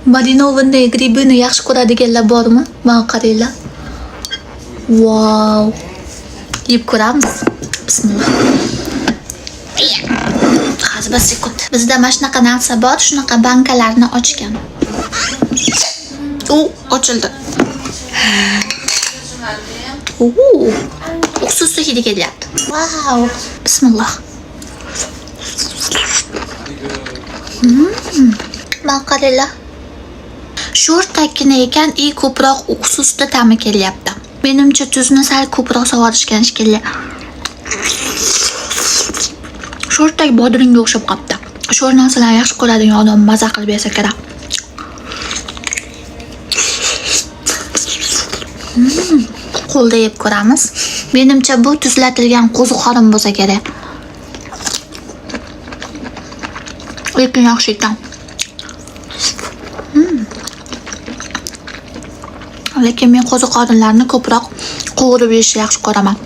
Маринованные грибы ni yaxshi ko'radiganlar bormi? Mana qaranglar. Vau. Yeb ko'ramiz. Bismillah. Hozir bir sekund. Bizda mana shunaqa narsa bor, shunaqa bankalarni ochgan. U ochildi. Oo. Uksusli hidi kelyapti. Vau. Bismillah. Mana qaranglar. Sho'rtakkina ekan и ko'proq uksusda ta'mi kelyapti. Menimcha tuzni sal ko'proq solvorishgan shekilli. Sho'rtak bodringga o'xshab qolibdi. Sho'r narsalarni yaxshi ko'radigan odam maza qilib yesa kerak. Qo'lda yeb ko'ramiz. Menimcha bu tuzlatilgan qo'ziqorin bo'lsa kerak. Lekin yaxshi ekan. Lekin men qo'ziqorinlarni ko'proq qovurib yeyishni yaxshi ko'raman.